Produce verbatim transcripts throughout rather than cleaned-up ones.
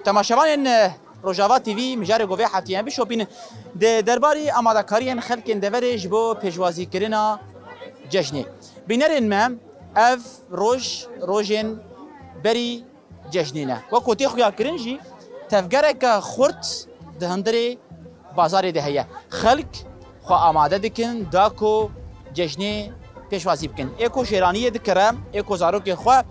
Temaşevanên, e, Rojava T V, mijarê ku vê hefteyê em bişopînin, di derbarî amadekariyên xelkên deverê ji bo pêşwazîkirina cejnê. Bînerên me, ev roj, rojên berî cejnê ne. Wek ku tê xuyakirin jî, tevgereke xurt di hundirê bazarê de heye. Xelk xwe amade dikin da ku cejnê pêşwazî bikin. Ê ku şêraniyê dikire, ê ku zarokê xwe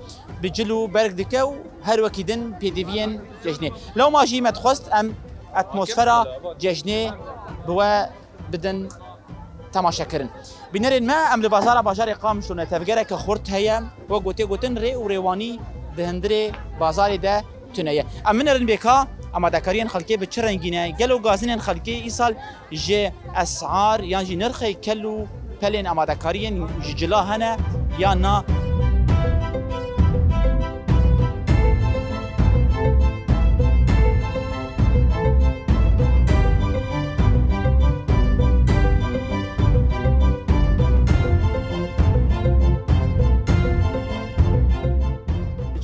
bi cil û berg dike û her wekî din pêdiviyên cejnê. Lewma jî me dixwest em atmosfera cejnê bi we bidin temaşekirin. Bînerên me, em li bazara bajarê Qamişlo ne, tevgereke xurt heye. Wek ku tê gotin, rê û rêwanî di hundirê bazarê de tune ye. Em binerin bê ka amadekariyên xelkê bi çi rengî ne? Gelo gazinên xelkê îsal ji esar yan jî nirxê kel û pelên amadekariyên ji cila hene yan na?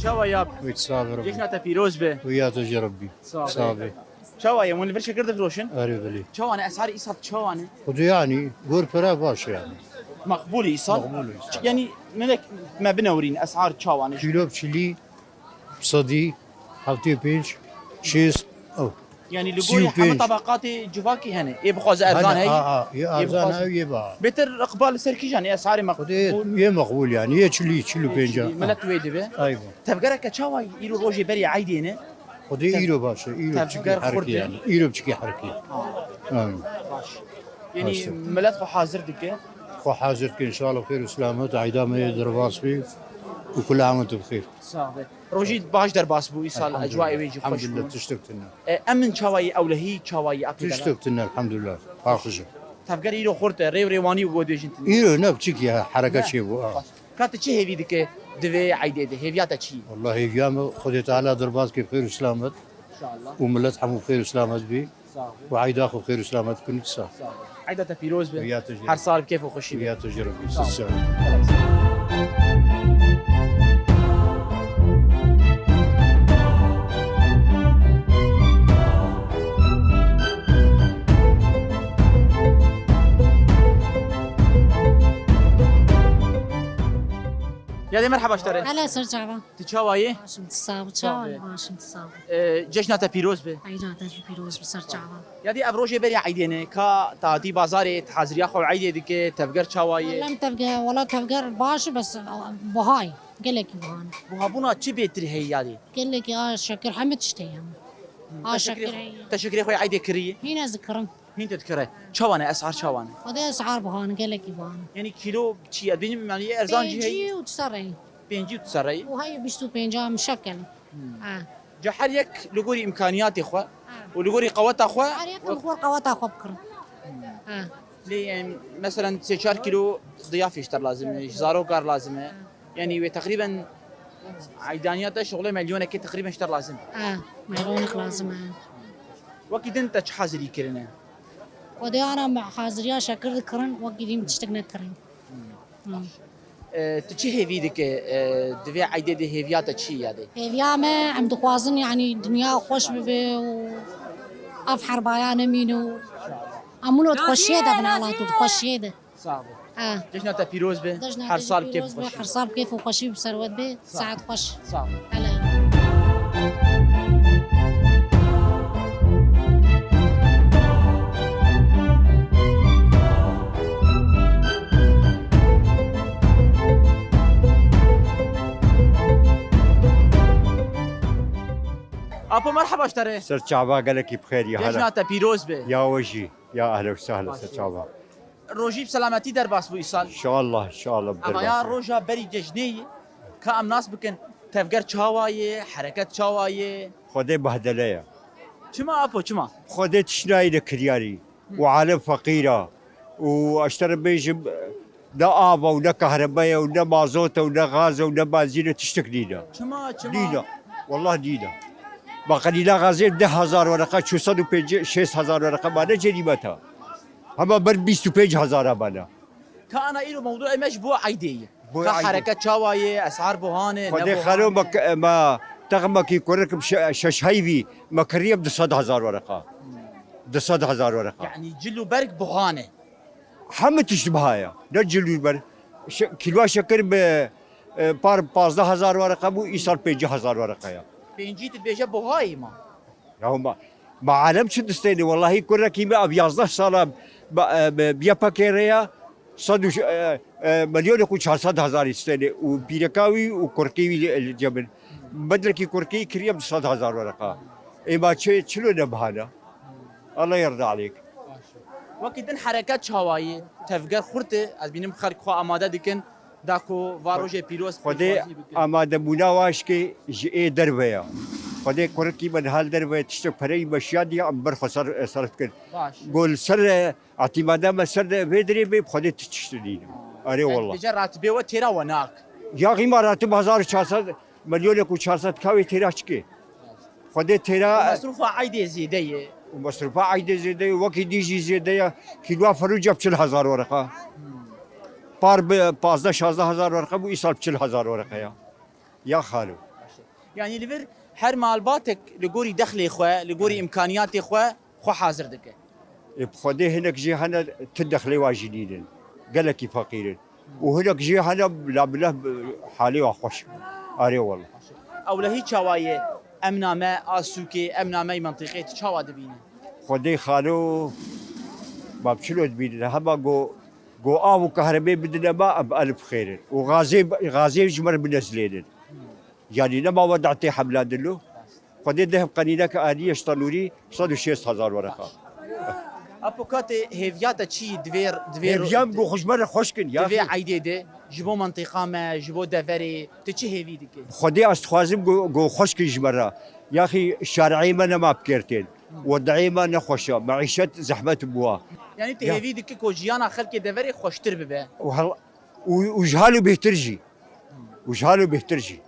Çawa yap? Wî sax be. Cejna te pîroz be. Wî ya te jî Rebbî. Sax be. Sax be. Çawa ye? Hûn li vir şekir difroşin? Erê belê. Çawa ne? Esarê îsal çawa ne? Xwedê yanî gor pere baş e yanî. Maqbûl e îsal? Maqbûl e îsal. Yanî minek me binewrîn esar çawa ne? Kîlo çilî, sedî, heftê pênc, şêst, ew. Yanî li gorî heme tabaqatê civakî hene. Ê bixwaze erzan heye. Hene, ha, ha, yê erzan heye, yê biha. Bêtir iqbal li ser kîjan ê esarê maqbûl? Xwedê yê maqbûl yanî, yê çilî, çil û pênc. Milet wê dibe. Aywa. Tevgereke çawa îro rojê berî eydê ne? Xwedê îro baş e, îro çikî herikî yanî. Îro çikî herikî. Ha. Baş. Yanî milet xwe hazir dike. Xwe hazir dike, înşallah xêr û selamet, eyda me yê derbas bî û kul am û entum bi xêr. Sax be. Rojî baş derbas bû, îsal ecwayê wê jî xweş bû. Elhamdulillah, tiştek tune. E, emin çawayî, ewlehî çawayî, apê dera? Tiştek tune, elhamdulillah. Paqij e. Tevger îro xurt e, rêw rêwanî û godê jin tune. Îro ne biçîk ya, hereke çêbû, a. Ka tu çi hêvî dike di vê eydê de? Hêviya te çi ye? Wallahî hêviya me Xwedê Teala derbas ke bi xêr û selamet. Înşallah. Û milet hemû bi xêr û selamet bî. Sax ol. Û eyda xwe bi xêr û selamet bikin, sax. Sax ol. Eyda te pîroz be. Û ya te jî. Her sal bi kêf û xweşî be. Û ya te jî Rebbî. Sax ol. Sağ ol. Yadê, merheba ji te re. Hele ser çava. Tu çawa yî? Başim, tu sax bî. Sax bî. Çawa yî? Başim, tu sax bî. Ee, cejna te pîroz be. Eyda te jî pîroz be, ser çava. Yadê, ev rojê berî eydê ne, ka te hatî bazarê, tu haziriya xwe eydê dike, tevger çawa ye? Wela tevger, wela tevger baş e, bes buha ye. Gelekî buha ne. Buhabûna çi bêtir heye yadê? Gelekî a şekir, hemî tiştê heye. A şekir heye. Te şekirê xwe eydê kirî? Hîn ez dikirim. Hîn tu dikire. Çawa ne, esar çawa ne? Xwedê esar buha ne, gelekî buha ne. Yanî kîlo çi ye? Bînim, yanî erzan jî heye. Pêncî û tu serre ye. Pêncî û tu serre ye. Û heye bîst û pênc a muşekkel. Hmm. Ha. Ca her yek li gorî îmkaniyatê xwe û li gorî qeweta xwe. Her yek li gor qeweta xwe bikirin. Ha. Lê, em, meselen sê çar kîlo diyafê ji te lazim e, ji zarokar lazim e. Yanî wê teqrîben eydaniya te şixulê milyonekê teqrîben ji te lazim e. Ha, milyonek lazim e. Wekî din te çi hazirî kirine? Xwedê ana me haziriya şekir dikirin, wekî din tiştek nekirin. Hmm. E, tu çi hêvî dike, e, di vê eydê de hêviya te çi ye yadê? Hêviya me, em dixwazin, yanî, dinya xweş bibe û ev herbaya nemîne û em wilo di xweşiyê de bin, Allah tu di xweşiyê de. Sağ ol. Ha. Cejna te pîroz be. Her sal bi kêf û xweşî. Her sal bi kêf û xweşî bi serwet be. Saet xweş. Sağ ol. Hele. Apo, merheba ji te re. Ser çava, gelekî bi xêr ya. Cejna te pîroz be. Ya we jî. Ya ehlen we sehlen, ser çava. Rojî bi selametî derbas bû îsal. Înşallah, înşallah. Ema ya roja berî cejnê ye, ka em nas bikin, tevger çawa ye, hereket çawa ye? Xwedê behdele ye. Çima apo, çima? Xwedê tişnayî li kiryarî û alem feqîr e û ez ji te re bêjim, ne av e û ne kahrebe ye û ne mazot e û ne gaz e û ne benzîn e, tiştek nîne. Çima, çima? Nîne. Wallah nîne. Baqelîna gazê deh hezar wereqa, çû sed û pêncî, şêst hezar wereqa mane cerîmeta. Hema ber bîst û pênc hezara bana. Ka ana îro mewdûê me ji bo eydê ye. Bo eydê. Ka hereket çawa ye, esar buha ne, ne buha ne? Xwedê xelo me, me Texmekî kurik bi şe-, şeş heyvî me kiriye bi du sed hezar wereqa. Du sed hezar wereqa. Yanî cil û berg buha ne? Hemû tişt biha ye. Ne cil û berg. Şe-, kîloa şekir bi, e, par pazdeh hezar wereqa bû, îsal pêncî hezar wereqa ye. Pêncî tu dibêje buhayî ma? Ya ma, ma alem çi distêne? Wellahî kurekî me ev yazdeh sala ba-, e, bi, bi Y P G re ya, sed û, e, e, milyonek û çar sed hezarî distêne û pîreka wî û kurkê wî li, li cem in. Bedrekî kurkê kiriye bi du sed hezar wereqa. Ê ma çi, çilo ne biha ne? Allah yerda aleyk. Wekî din hereket çawa ye? Tevger xurt e, ez bînim xelk xwe amade dikin. Da ku va rojê pîroz Xwedê pêşwazî bike. Amadebûna wa şikê ji ê derve ya. Xwedê kurikî me niha li derve tiştek pereyî me şiyandiye em ber xwe ser, serf dikin. Baş. Go li ser, e, etîmada me ser de vê dirê bê, bi Xwedê tu tişt nîne. Erê wallah. Dibêje ratibê we têra we nak. Yaxî ma ratib hezar û çar sed, milyonek û çar sed ka wê têra çikê? Xwedê têra Mesrûfa eydê zêde ye. Û mesrûfa eydê zêde ye, wekî dî jî zêde ye. Kîloa ferûce bi çil hezar wereqa. Par bi pazdeh şazdeh hezar wereqa bû, îsal bi çil hezar wereqa ya. Ya xalo. Yanî li vir her malbatek li gorî dexlê xwe, li gorî imkaniyatê xwe, xwe hazir dike. Ê, bi Xwedê hinek jê hene ti dexlê wa jî nînin. Gelekî feqîr in. Û hinek jê hene la bileh halê wa xweş. Arê wele. Ewlehî çawa ye? Emna me a sûkê, emna me yê mentiqê tu çawa dibîne? Xwedê xalo, ma bi çilo dibînin? Hema go, go av û kahrebê bidine me, em elif xêr in. Û gazê, gazê ji me re binezlênin. Yanî nema we datê hemla dilo. Xwedê deh qenîneke aniye ji tenûrî sed û şêst hezar wereqa. Apo katê hêviya te çi yî divê, divê Hêviya min go xwe ji me re xweş kin, ya divê xî. Eydê de ji bo mentiqa me, ji bo deverê, tu çi hêvî dikî? Xwedê ez dixwazim go, go xweş kin ji me re. Yaxî şareyê me nema bi kêr tên. Wedeyê me nexweş e. Meîşet zehmet bûa. Yanî tu Ya. Hêvî dikî ku jiyana xelkê deverê xweştir bibe? Wal-, û, û ji halo bêhtir jî. Û ji halo bêhtir jî.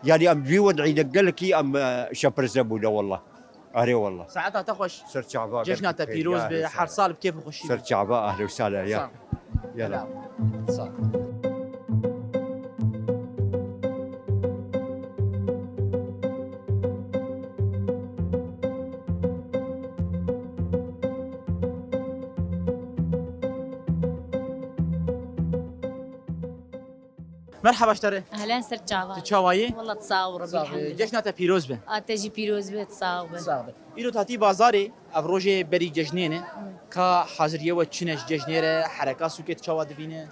Yanî em di vî wed'î de gelekî em, e, şepirze bûne wallah. Erê wallah. Saeta te xweş. Ser çava. Cejna te pîroz be, her sal bi kêf û xweşî be. Ser çava, ehlo sala ya. Sağ ol. Yala. Sağ ol. Merhaba ji te re. Ehlen, ser çava. Tu çawa yî? Wallah, tu sax û Rebî. Sax û elhamdulillah. Cejna te pîroz be. A te jî pîroz be, tu sax be. Sax be. Îro tu hatî bazarê, ev rojê berî cejnê ne. Hı. Ka haziriyê we çi ne ji cejnê re, hereka sûkê tu çawa dibîne?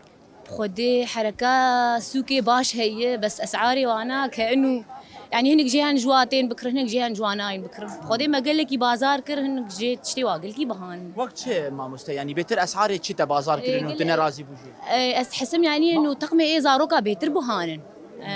Xwedê hereka sûkê baş heye, bes esarê wana ke inu, yanî hinek jê hen ji wa tên bikir, hinek jê hen ji wa nayên bikir. Xwedê me gelekî bazar kir, hinek jê tiştê wa gelkî bihan. Wek çi mamoste? Yanî bêtir esarê çi te bazar kirin û tu nerazî bû jê? E, ez dihesim yanî inu texmê ê zaroka bêtir buhanin. E.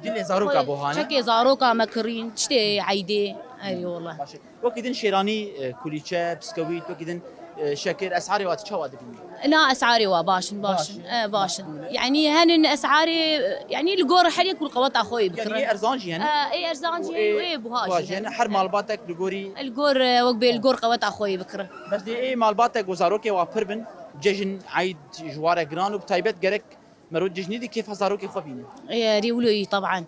Dilê zaroka buhanin? Çekê zaroka me kirîn, tiştê eydê. Erê wallah. Baş e. Wekî din şêranî, e, kulîçe, biskewît, wekî din, e, şekir, esarê wa tu çawa dibînî? Na, esarê wa baş in, baş in. Baş in. E, baş in. Makbûl e. Yanî henin esarê, yanî li gor her yek û li qeweta xwe yê bikire. Yanî yê erzan jî hene? E, ê erzan jî hene û ê buha jî hene. Her malbatek li gorî. Li gor, e, wek bê li gor qeweta xwe yê bikire. Bes dê ê malbatek û zarokê wa pir bin, cejn, eyd ji wa re giran û bi taybet gerek Mero cejnî dî kêfa zarokê xwe bîne. Ê, rî wilo yî, teban.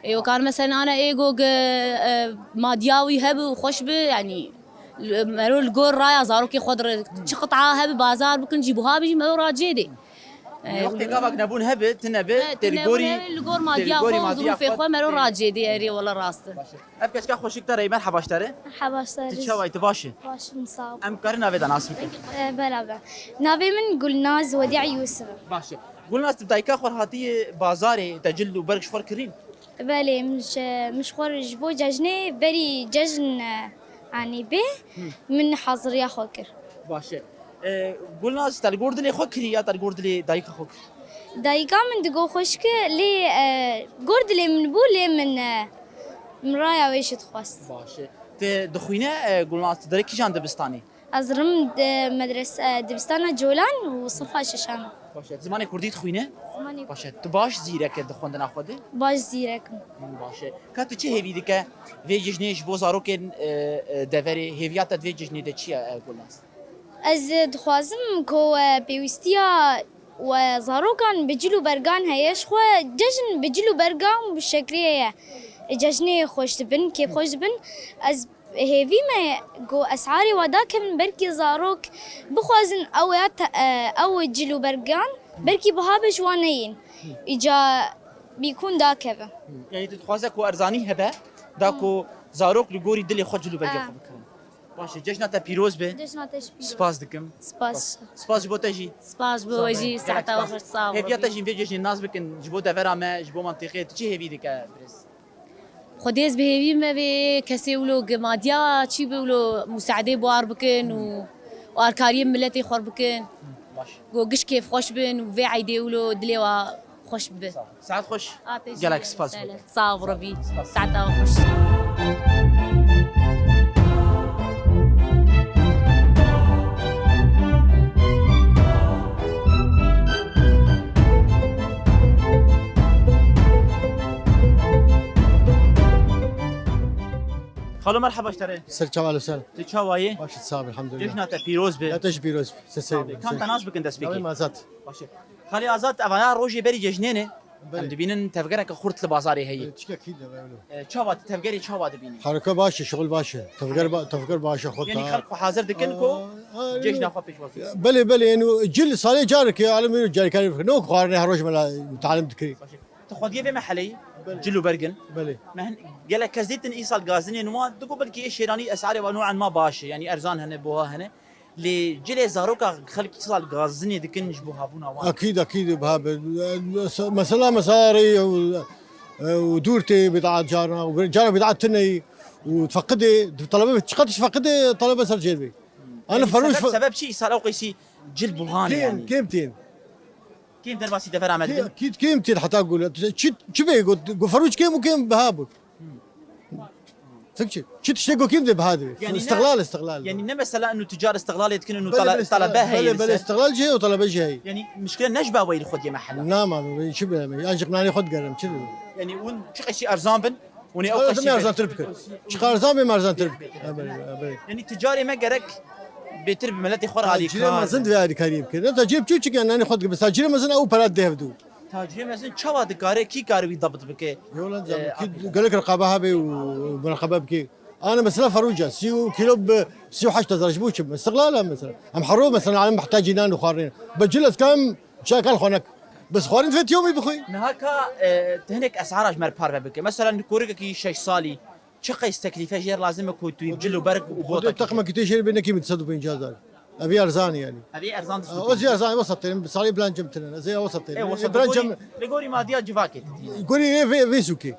Ê, wekar mesela ana ê go ge, e, madiya wî hebe û xweş be, yanî, mero li gor raya zarokê xwe dire çi qita hebe, bazar bikin jî, buha be jî, mero racê dê. Ê, wextê gavak nebûn hebe, tine be, e, tê li gorî, li gor madiya xwe, zirûfê xwe mero racê dê, erê wele rast e. Ev keçika xweşik te re, merheba ji te re. Merheba ji te re. Tu çawa yî, tu baş î? Baş im, sağ ol. Em karin navê te nas bikin? E, bela be. Navê min Gulnaz Wedî Yusuf e. Baş e. Gulnaz, tu dayika xwe hatiyê bazarê, te cil û berg ji xwe kirîn? Belê, min ji, min ji xwe ji bo cejnê berî cejn, e, anî bê, min haziriya xwe kir. Baş e. E, Gulnaz, te li gor dilê xwe kirî ya te li gor dilê dayika xwe kir? Dayika min digo xweşik e, lê, e, gor dilê min bû, lê min, e, min raya wê jî dixwest. Baş e. Tu dixwîne, e, Gulnaz, tu derê kîjan dibistanê? Ez rim di medrese, e, dibistana Colan û sinfa şeşan. Baş e. Zimanê kurdî dixwîne? Zimanê Baş e. Tu baş zîrek e di xwendina xwe de? Baş zîrek im. Baş e. Ka tu çi hêvî dike vê cejnê ji bo zarokên, e, e, deverê, hêviya te di vê cejnê de çi ye, e, Gulnaz? Ez dixwazim ku we pêwîstiya we zarokan bi cil û bergan heye, ji xwe cejn bi cil û bergan bi şekrê heye. Cejnê xweş dibin, kêfxweş dibin. Ez hêvî me ku esarê wa dakevin, belkî zarok bixwazin ew ya te-, e, ew cil û bergan, belkî biha be ji wan neyên. Îca bîkûn dakeve. Yani tu dixwaze ku erzanî hebe, da ku zarok li gorî dilê xwe cil û bergê xwe bikirin. Baş e, cejna te pîroz be. Cejna te ji pîroz. Spas dikim. Spas. Spas ji bo te jî. Spas ji bo we jî, saeta we xweş, sağ ol. Hêviya te jî vê cejnê nas bikin, ji bo devera me, ji bo mantîqê, tu çi hêvî dike birêz? Xwedê ez bi hêvî me vê kesê wilo gemadiya çî bi wilo musaedê buar bikin û, û arkariyê miletê xwe bikin. Baş. Go giş kêf xweş bin û vê eydê wilo dilê wa xweş bibe. Saet xweş. Gelek spas. Sağ ol Rebî. Saeta we xweş. Xalo, merheba ji te re. Ser çava li ser. Tu çawa yî? Baş, sağ ol, elhamdülillah. Cejna te pîroz be. Ya te jî pîroz be. Sağ ol. Kam te nas bikin destpêkê? Navê me Azad. Baş e. Xalê Azad, evana rojê berî cejnê ne. Belê. Em dibînin tevgereke xurt li bazarê heye. Belê, çika kî de, belê. E, çawa, tevgerê çawa dibînî? Harika, baş e, şixul baş e. Tevger ba-, tevger baş e, xurt. Yanî xelk xwe hazir dikin ku cejna xwe pêşwazî. Belê, belê, yanî cil salê carekê, alem carkarî ne ku xwarinê her roj me la talim dikirî. Baş e. Tu xwediyê vê meheleyî, belê, cil û bergin. Belê. Me hin-, gelek kes dîtin îsal gazinên wan, digo belkî ê şêranî esarê wan nûen ma baş e, yanî erzan hene, buha hene. Lê cilê zaroka xelk îsal gazinê dikin ji bo habûna wan. Akîd, akîd, biha be. Mesela, mesela rê û, û dûr tê bid'a carna, û cara bid'a tune û feqidê, talebe, çiqas feqidê talebe ser cêr bê. Ana, yani ferûş sebeb, fe- sebeb çi îsal ew qeysî cil buhan e, kêm, yani kêm tên. Kêm derbasî devera me dibin. Kî, kî, kêm tîr heta gule. Çi, çi bê got, got ferûç kêm û kêm biha bû. Fikçi. Çi tiştê got kêm de biha dibe. Yani ne, istiqlal, istiqlal. Yani ne mesela inu ticar istiqlalê dikin, inu tala-, talebe heye. Belê, belê, istiqlal jî heye û talebe jî heye. Yani mişkile ne ji baweyî li xwe diye mehela. Na ma, çi bê me. Ancak nanê xwe digerim, çi bê. Yani un çi qeşî erzan bin, Hûn ê ew qeşî erzantir bikin. Çiqas erzan bê, me erzantir bikin. Ha, belê, ha, belê. Yanî ticarê me gerek bêtir bi miletê xwe re alîkar. Tacirê mezin divê alîkariyê bikin. Ne tacirê biçûçik, yanî nanê xwe dibin. Tacirê mezin ew pera dide hevdû. Tacirê mezin çawa dikare, kî kare wî dabit bike? Yo lan, e, kî gelek reqabe habe û muraqabe bike. Ana mesela ferûca, sî û kîlo bi sî û heşt hezar ji bo çi? Istiqlal e mesela. Em hero mesela, alem mihtacî nan û xwarinê. Bi cil ez kam Çakan xwe nek. Bes xwarin divê tiyomî bixwî. Niha ka, e, tu hinek esara ji me re parve bike. Mesela, korikekî şeş salî, çi qeys teklîfe jê re lazim e ku tu cil û berg û bota kî? Teqmekî tê jêr bê nekî min sed û pêncî hezar. Ev ê erzan e yani. Ev ê erzan dist. O zî erzan, wesat tênim, salê bilancim tinen. Ez ê wesat tênim. E, wesat, li gorî, li gorî madiya civakê tu tîne. Gorî ê vê, vê sûkê.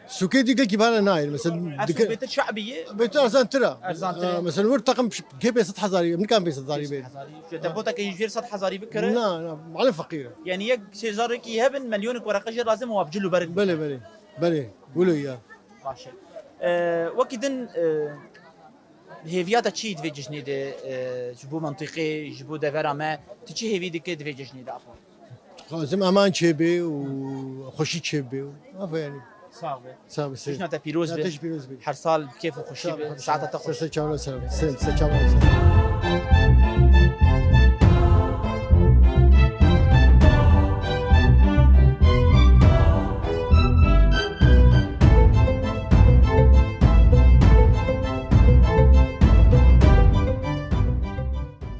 Sûkê dî gelkî bana nayê. Mesela, ev dike-, sûk bêtir şe'bî ye? Bêtir erzantir e. Erzantir e. Ee, mesela, wir takım kê pênc sed hezarî, min kan pênc sed hezarî bê. Pênc sed hezarî. Ji te bota ke ji vir sed hezarî bikire? Na, na, malum fakir e. Yani yek sêzarekî hebin, milyonek wereqe jê lazim û abcil û berik. Belê, belê. Belê. Wilo ya. Baş e. Ee, wekî din, e, hêviya te çi di vê cejnê de, e, ji bo mentiqê, ji bo devera me, tu çi hêvî dike di vê cejnê de, apo? Lazim eman çêbe û xweşî çêbe û, aferin. Sağ be. Sağ be. Cejna te pîroz be. Te jî pîroz be. Her sal bi kêf û xweşî be. Saeta te xweş. Ser çavan ser. Ser, ser çavan ser.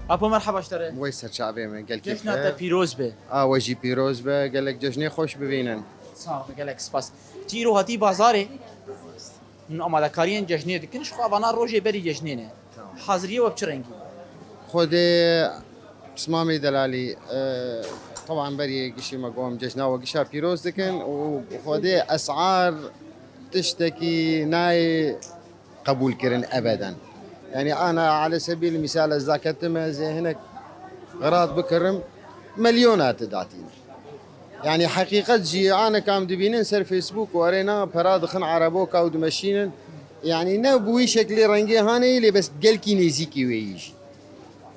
Apo, merhaba ji te re. Wey ser çavê me, gelkî. Cejna te pîroz be. A we jî pîroz be, gelek cejnê xweş bibînin. Sağ ol, gelek spas. Tu îro hatî bazarê, hûn amadekariyên cejnê dikin, ji xwe vana rojê berî cejnê ne. Tamam. Haziriyê we bi çi rengî? Xwedê pismamê delalî, e, teban berî gişî me got em cejna we gişa pîroz dikin û xwedê esar tiştekî nayê qebûl kirin ebeden. Yani ana ala sebîl mîsal ez daketime, ez ê hinek xerat bikirim, milyona tu datîne. Yani heqîqet jî ana kam dibînin ser Facebook û erêna pera dixin ereboka û dimeşînin. Yani ne bi wî şeklê rengê hanê yî lê bes gelkî nêzîkî wê yî jî.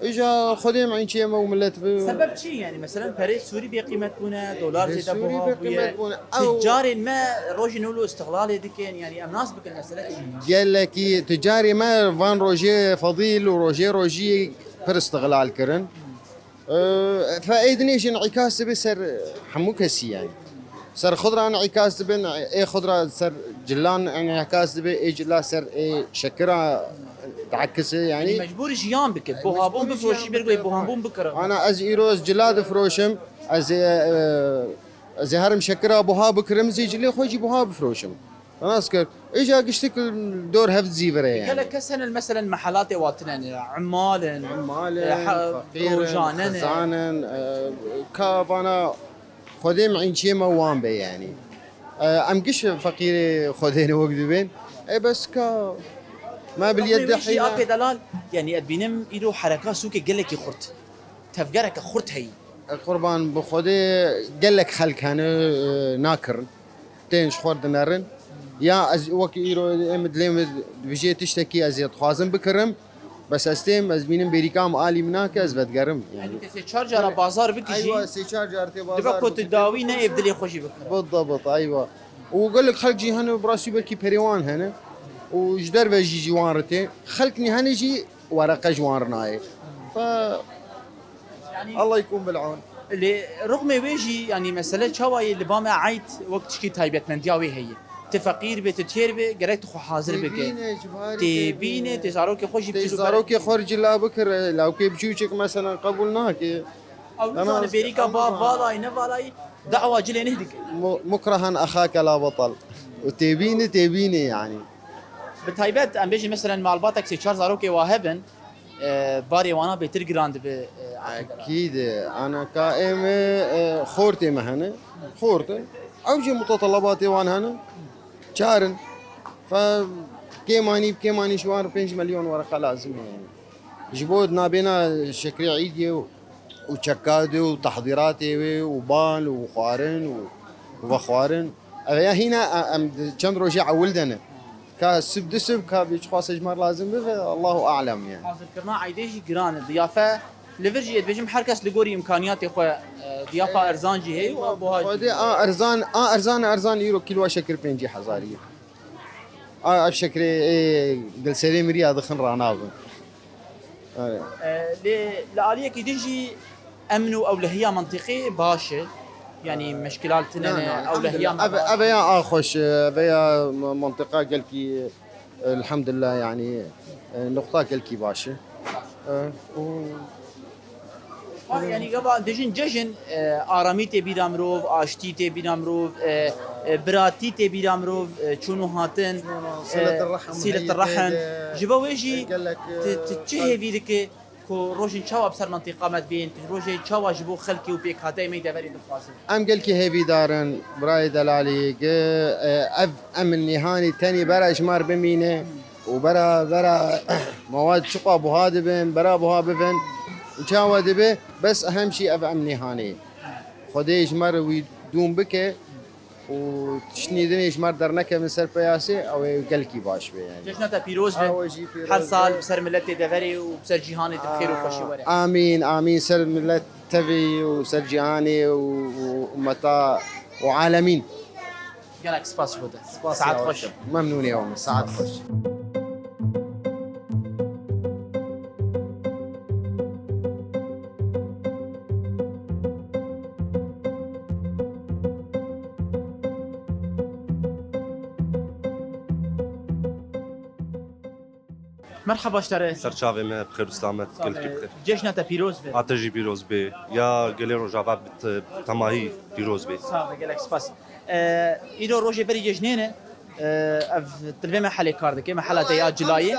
Îja Xwedê em înçiyê me û millet bi. Sebeb çi yani? Mesela perê Sûrî bêqîmet bûne, dolar zêde buha bûye. Ticarên me rojên wilo îstixlalê dikin, yani em nas bikin mesele çi? Gelekî ticarê me van rojê fedîl û rojê rojî pir îstixlal kirin. Ee, fe ê dinê jî înîkas dibe ser hemû kesî yani. Ser xwe re înîkas dibin, ê xwe re ser Cilan enîkas dibe, ê cila ser ê şekira diekise, yanî. Mecbûr jiyan bike. Buhabûn bifroşî, ber ku ê buhabûn bikire. Ana ez îro ez cila difroşim, ez ê, e, ez ê herim şekira buha bikirim, zî cilê xwe jî buha bifroşim. Nas kir. Îja giştik dor hev zîvire yani. Gelek kes hene, meselen, mehelatê watin hene, ummal in, ummal in, e, ha-, feqîr in, rojanen e. Xizan in, e, ka vana Xwedê minciyê me wan be yani. E, em giş feqîrê Xwedê ne wek dibên. E, bes ka me bi liyet de heyna. Akê delal, yani, ez bînim îro hereka sûkê gelekî xurt. Tevgereke xurt heyî. E, qurban bi Xwedê gelek xelk hene, e, nakirin. Tên ji xwe dinerin. Ya ez wekî îro em dilê min dibijê tiştekî ez ê dixwazim bikirim. Bes ez têm, ez bînim bêrîka min alî min nake, ez vedigerim. Yani. Yanî te sê çar cara bazar bikijî. Eywa, sê çar car tê bazar. Dibe ku tu dawî ne ê bi dilê xwe jî bikire. Bidabit, eywa. Û gelek xelk jî hene, bi rastî belkî perê wan hene. Û ji derve jî ji wan re tê. Xelk nî hene jî wereqe ji wan re nayê. Fe Allah yekun bil awn. Lê rixmê wê jî, yanî mesele çawa ye, li ba me eyd wek tişkî taybetmendiya wê heye. Tu feqîr bê, tu têr bê, gerek tu xwe hazir bike. Têbîne, ji barî têbîne, têbîne. Tê zarokê xwe jî tê biçûk zarokê xwe cila bikir, lawkê biçûçik mesela qebûl nake. Ew nizane bêrîka ba valayî, ne valayî, dawa cilê neh dike. Mu-, mukrahan axake la batal. Û têbîne, têbîne yani. Bi taybet, em bêjin, meselen, malbatek sê çar zarokê wa hebin, e, barê wana bêtir giran dibe, e, Akîd e. Ana ka êm e, e, xortê me hene. Xort in. Ew jî mutalabatê wan hene. Çar in. Fe kêmanî, kêmanî ji wan pênc milyon wereqa lazim e yani. Ji bo nabêna şekrê îdiyê û, û çekadê û tehdîratê wê û bal û xwarin û, û vexwarin. Ev ya hîna, e, em di çend rojê ewil de ne. Ka sib du sib, ka bê çiqas ji me re lazim bibe, Allahu alem yani. Hazirkirina eydê jî giran e. Diyafe li vir jî, ez dibêjim, her kes li gorî îmkaniyatê xwe, e, diyafa erzan jî heye û a buha jî. Xwedê a erzan, a erzan, erzan îro kîloa şekir pêncî hezarî ye. A, ev şekirê, ê, dilserê miriya dixin ranabin. Evet. E, lê li aliyekî din jî emn û ewlehiya mentiqê baş e. Yanî meşkilal tine ne, ne, ewlehiya me baş e. Ev, ev ya a xweş e, ev ya mentiqa gelkî, elhamdulillah, yanî, e, nuqta gelkî baş e. E, û Ha, yanî gava dijin cejin, e, aramî tê bîra mirov, aştî tê bîra mirov, e, e, biratî tê bîra mirov, e, çûn û hatin, e, sîletir rehim heye tê de, ji bo wê jî, e, gelek, e, tu, tu çi hêvî dike ku rojên çawa bi ser mentiqa me dibên, tu rojê çawa ji bo xelkê û pêkhateyê me yê deverê dixwazin? Em gelkî hêvîdar in, birayê delalî, gi, e, ev emn nîhanî tenî bera ji me re bimîne û bera, bera mewad çiqa buha dibin, bera buha bibin û çawa dibe, bes ehem jî ev emn nîhanî. Xwedê ji me re wî dûm bike û tiştî dinê ji me re dernekevin ser peyasê, ew ê gelkî baş be yani. Cejna te pîroz be. Ew jî pîroz be. Her sal bi ser miletê deverê û bi ser cîhanê tu bi xêr û xweşî were. Amîn, amîn. Ser milet tevî û ser cîhanê û, û ummeta û alemîn. Gelek spas ji bo te. Spas. Saet xweş. Memnûnê we me. Saet xweş. Merhaba ji te re. Ser çavê me, bi xêr û selamet, gelkî bi xêr. Cejna te pîroz be. A te jî pîroz be. Ya gelê Rojava bi te-, temahî pîroz be. Sax be, gelek spas. E, îro rojê berî cejnê ne. E, ev dilbê me helê kar dike, mehela te ya cila ye.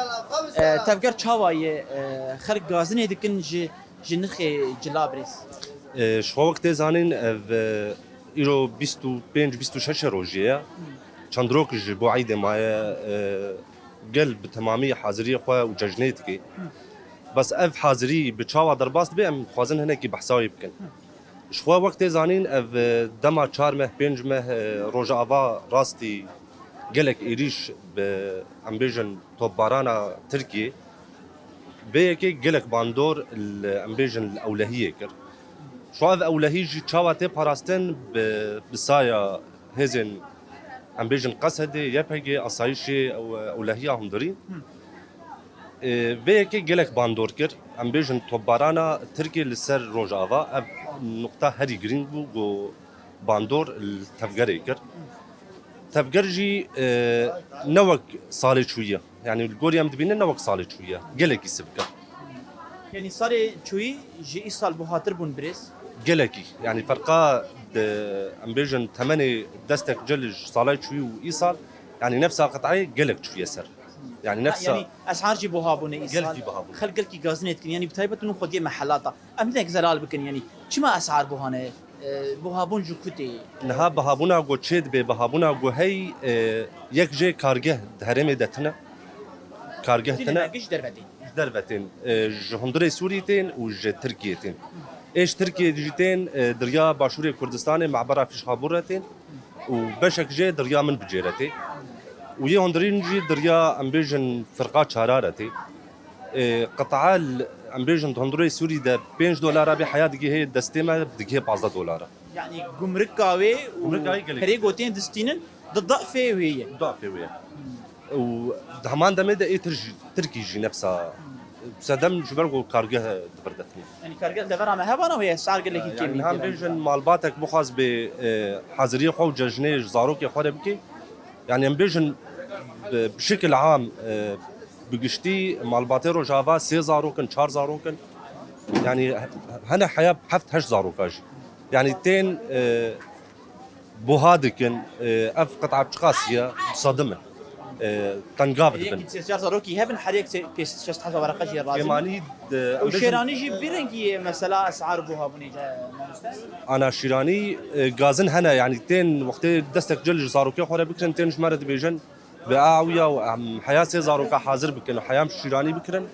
E, tevger çawa ye? E, xelk gazinê dikin ji, ji nirxê cila birêz? E, ji xwe wek tê zanîn, ev, e, îro bîst û pênc bîst û şeş rojê ye. Çend rok ji bo eydê maye, e, gel bi temamî haziriyê xwe û cejnê dike. Bes ev hazirî bi çawa derbas dibe, em dixwazin hinekî behsa wê bikin. Ji xwe wek tê zanîn, ev, e, dema çar meh, pênc meh, e, Rojava rastî gelek êrîş bi, em bêjin, topbarana Tirkiyê, vê yekê gelek bandor li, em bêjin, li ewlehiyê kir. Ji xwe ev ewlehî jî çawa tê parastin bi, bi saya hêzên, em bêjin, Qesedê, Y P G, asayişê ew, ewlehiya hundirî. Ê, vê yekê gelek bandor kir. Em bêjin topbarana Tirkiyê li ser Rojava. Ev nuqta herî girîng bû ku bandor li tevgerê kir. Tevger jî, e, ne wek salê çûyî ye. Yanî li gorî em dibînin ne wek salê çûyî ye. Gelekî sivik e. Yanî salê çûyî ji îsal buhatir bûn birêz? Gelekî. Yanî ferqa di, em bêjin temenê destek cil ji salê çûyî û îsal, yanî nefsa qitayê gelek çûye ser. Yanî Ha, nefsa yanî esar jî buha bûne îsal. Gelkî buha bûne. Xelk gelkî gazinê dikin. Yanî bi taybet hûn xwediyê mehelata. Em hinek zelal bikin, yanî çima esar buhane? E, buhabûn ji ku tê? Niha bihabûna ku çê dibe, bihabûna ku hey, e, yek jê kargeh di herêmê de tine. Kargeh Tîne tine. Ji derve tên. Ji derve tên. E, ji hundirê Sûrî tên û ji Tirkiyê tên. Ê ji Tirkiyê jî tên, e, diriya Başûrê Kurdistanê, mebera Fîşxabûr re tên. Û beşek jê diriya min bicê re tê. Û yê hundirîn jî diriya, em bêjin, firqa çara re tê. Ê, qit'a, em bêjin, di hundirê Sûrî de pênc dolara bê heya digihê destê me, digihê pazdeh dolara. Yanî gumrika wê û Gumrika wê gelek. Perê gotên distînin di dafê wê ye. Dafê wê ye. Û di heman demê de ê tir jî, Tirkî jî nefsa sedem ji ber ku kargeh di vir de tine. Yanî kargeh devera me hevana wê ye, sar gelekî Yanî kêmî niha em tê. Bêjin malbatek bixwaz bê, e, haziriyê xwe û cejnê ji zarokê xwe re bike. Yanî em bêjin bi, bi şekil am, e, bi giştî malbatê Rojava sê zarok in, çar zarok in. Yanî he-, hene heya heft heşt zaroka jî. Yanî tên, e, buha dikin, e, ev qit'a çiqas ye, bi sedim in. E, tengav dibin. Yekî sê çar zarokî hebin, her yek sê-, pênc şeş hezar wereqa jî razî bin. Kêmanî de, Û em bêjin şêranî jî bi vî rengî ye, mesela esar buha bûnê ce, mamoste? Ana şîranî, e, gazin hene, yanî tên wextê destek cil ji zarokê xwe re bikirin, tên ji me re dibêjin, bi a ew ya em heya sê zaroka hazir bikin, heya em şîranî bikirin,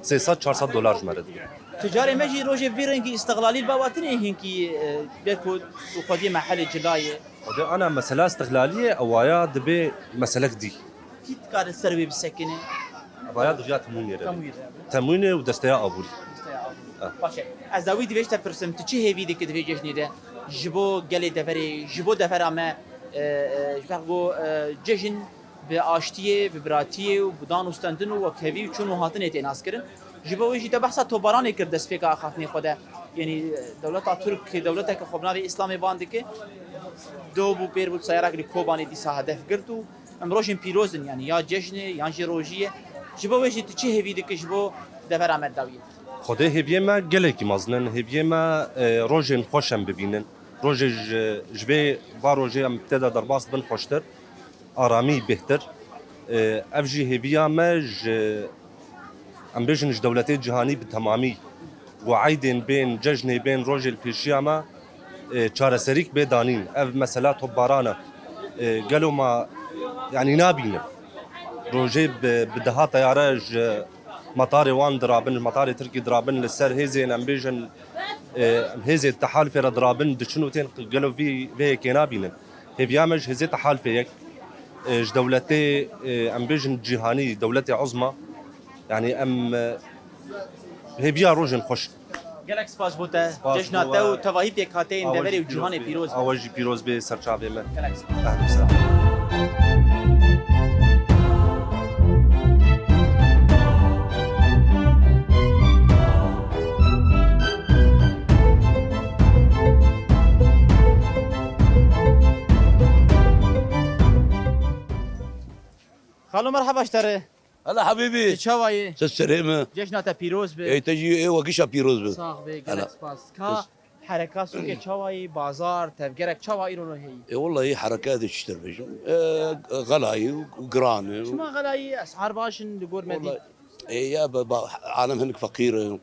sê sed çar sed dolar ji me re dibin. Ticarê me jî rojê vî rengî îstixlalî li ba watinê hinkî, e, bê ku xwediyê me helê cila ye. Xwedê ana mesela îstixlalî ye, ewaya dibê meselek dî. Kî dikare ser wê bisekine? Ewaya diriya Temûnê re. Temûnê re. Temûnê û desteya aborî. Desteya aborî. Ah. Baş e. Ez dawî divê ji te pirsim, tu çi hêvî dikî di vê cejnê de? Ji bo gelê deverê, ji bo devera me, e, e, ji ber ku, e, cejn bi aştiyê, bi biratiyê û bi dan û stendin û wekhevî û çûn û hatinê tê naskirin. Ji bo wê jî te behsa Tobaranê kir destpêka axaftinê xwe de. Yanî, e, dewleta Tirk, dewleteke xwe bi navê Îslamê van dike. Do bû, pêr bû, seyarak li Kobanê dîsa hedef girt û em rojên pîroz in, yanî ya cejnê, yan jî rojî ye. Ji bo wê jî tu çi hêvî dikî ji bo devera me dawiyê? Xwedê hêviyê me gelekî mezin in. Hêviyê me, e, rojên xweş em bibînin. Rojê ji, ji vê va rojê em tê de derbas bin xweştir, aramî bêhtir. E, ev jî hêviya me ji, em bêjin, ji dewletê cîhanî bi temamî. Ku eydên bên, cejnê bên, rojê li pêşiya me, e, çareserîk bê danîn. Ev mesela topbaran e. E, gelo ma, yanî nabînin. Rojê bi, bi deha teyare ji metarê wan dirabin, ji metarê Tirkî dirabin li ser hêzên, em bêjin, e, hêzê tehalifê re dirabin, diçin û tên, gelo vî, vê yekê nabînin. Hêviya me ji hêzê tehalifê yek, e, ji dewletê, e, em bêjin cîhanî, dewletê uzma, yanî em, e, hêviya rojên xweş. Gelek spas bo te. Spas Cejna bo te we. Û tevahî pêkhateyên Awe deverê jî û cîhanê pîroz be. Pîroz be. Awe jî pîroz be, serçavê me. Gelek spas. Ehlen sehlen. Xalo, merheba ji te re. Hela hebîbî. Tu çawa yî? Ser serê me. Cejna te pîroz be. Ey te jî ê we gişa pîroz be. Sax be, gelek spas. Ka hereka sûkê çawa yî, bazar, tevgerek çawa îro re heyî? E, wellahî hereka de çi te bêjim. E, xela yî û giran e. Çima xela yî, esar baş in li gor me dî? Wellahî, e, ya be, ba, alem hinek feqîr e.